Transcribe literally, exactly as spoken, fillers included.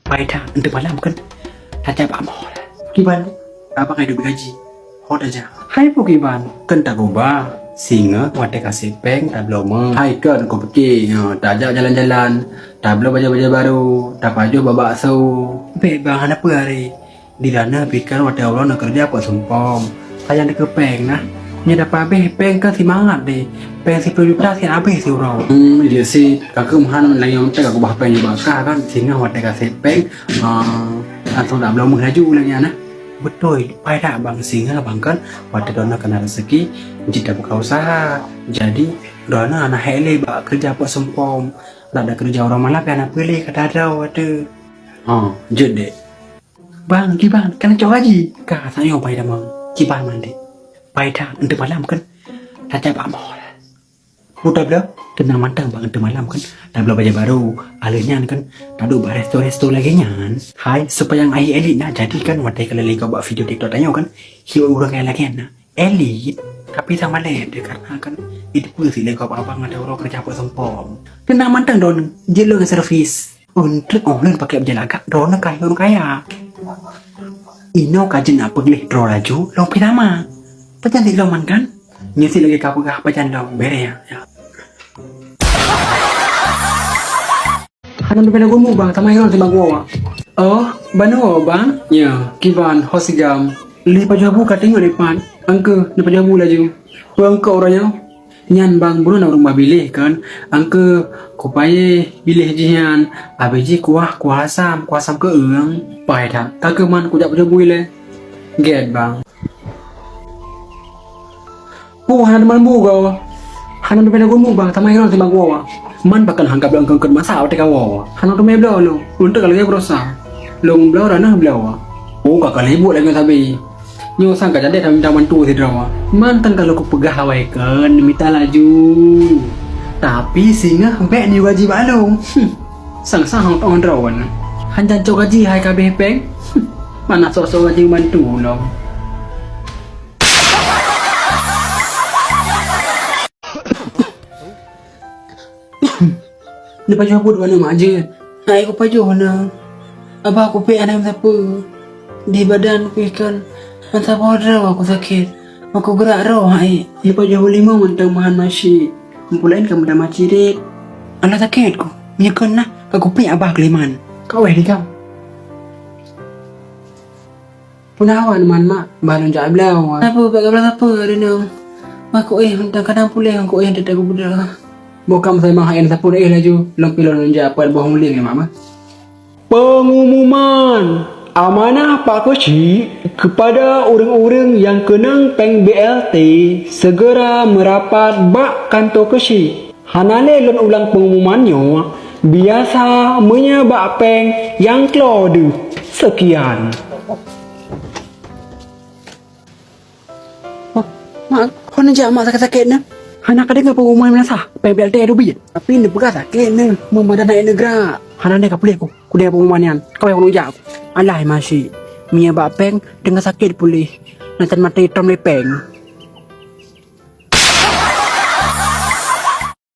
Pai that, eunteuk malam kan? Tajak bak mall. Kiban, abang hai duek gaji. Ho tajak. Hai peue kiban? Kan tagoba. Singoh watèe kasép péng tabloe meuh. Hai kan kupike, nyoe tajak jalan-jalan, tabloe bajèe-bajèe barô, tapajoh bak bakso. Bèk bang, hana peue aré. Di dana pikan watèe uroe na keureuja peuet sumpom. Sayang dikeue péng nah. Nyoe dapa abéh péng kan simangat deh. Péng siploh juta siat abéh siuroe. Hmm, jeuet sit. Ka keuh meuhan lagèe nyoe teuka kubah péng nibak kah kan. Singoh watèe kasép péng, ah, langsung tabloe meuh laju lagèe nyan nah. Beutôi, pai that bang, singoh bang kan. Watèe droeneuh kana raseuki, jeuet tabuka usaha. Jadi, droeneuh hana hék lé bak keureuja peuet sumpom. Dak da keureuja uroe malam pih hana peue lé, ka tadroe watèe. Ha, jeuet deh. Bang, kiban, kan cok gaji. Ka, tanyoe pai tamong. Kiban mandé. Pai that, eunteuk malam kan? Tajak bak mall. Ho tabloe? Teunang mantong bang, eunteuk malam kan? Tabloe bajèe barô. Alèh nyan kan? Taduek bak resto-resto lagèe nyan. Hai, supaya ahi elit nah. Jadi kan, watèe ka lé gob bak video TikTok tanyoe kan? Hiwot ureueng lagèe nyan nah. Elit. Tapi sama lé, deh, karena kan, itu pun sih lé gob abang ada uroe keureuja peuet sumpom. Teunang mantong droeneuh. Jeuet lôn servis. Eunteuk oh lôn pakai bajèe lagak, droeneuh ka lôn kaya. Inoe ka jeuet na peugleh droe laju, lôn pih sama. Pajan sit lôn man kan? Nyoe sit lagèe ka peugah pajan lôn, bèrèh ya. Ya. Hana meuteumé lagu mu bang, tamah hilang simak gua. Oh, banoe bang? Ya, kiban, ho sigam. Lé pajoh bu ka teungoh dipat. Angkeu, lé pajoh bu laju. Peue angkeu uroe nyoe? Nyan bang, bunoe na ureueng bah biléh kan. Angkeu kupayéh biléh jih nyan. Abéh jih kuah, kuah asam, kuah asam keueung. Pai that, ka keuh man kujak pajoh bui lé. Gèt bang. Puh, hana teuma bu goe. Hana teuma bu bang, tamah hilang simak gua. Man pakon han ka bloe angkeu-angkeu masa watèe ka woe. Hana teuma bloe lôn. Eunteuk ka lagèe beurasa. Lôn bloe, droeneuh bloe. Oh, ka ka lé buet lagèe sabe. Nyoe sang ka jadi tamita bantu sidroe. Mantong ka lôn kupeugah awai kheun mita laju. Tapi singoh bèk neuyue gaji bak lôn. Hmm. Sang-sang hong tong droe. Han jan cok gaji hai ka abéh péng. Hmm. Mana sok-sok gaji bantu lom. Neupajoh buet bak aneuk mak jeuet. Hai kupajoh na. Abah kupék hana meusapeue. Di badan pih kan hana saboh droe kusakét. Meukugerak roh hai. Neupajoh buet limong mantong meuhan masyik. Meupulaén ka meutamah cirét. Alah sakét ku. Meunyoe kon na ka kupék abah keuliman. Ka wéh digam. Peunawan man mak, bah lôn jak bloe. Sapeue bak gabla sapeue rinong? Mak kuéh mantong kadang puléh ngon kuéh teutab gubra. Bukam sai mah haén sapeue éh laju, lôn pilon lôn jak peuet boh muling ngon mak bah. Pengumuman, amanah Pak Keuchik kepada ureuëng-ureuëng nyang keunong péng B L T segera merapat bak kantor Keuchik. Hana lé lôn ulang pengumuman nyoe, biasa meunyoe bak péng nyang klo deuh. Sekian. Oh, mak, hana jak mak sakét-sakét na. Hana ka deungoe pengumuman meunasah, péng B L T dubiet. Tapi neupeugah sakét na, meumada na neugrak. Hana lé ka puléh ku, kudéh pengumuman nyan, kawai ulôn jak. Alah masyik, meunyoe bak péng teungoh sakét puléh, na tan maté trom lé péng.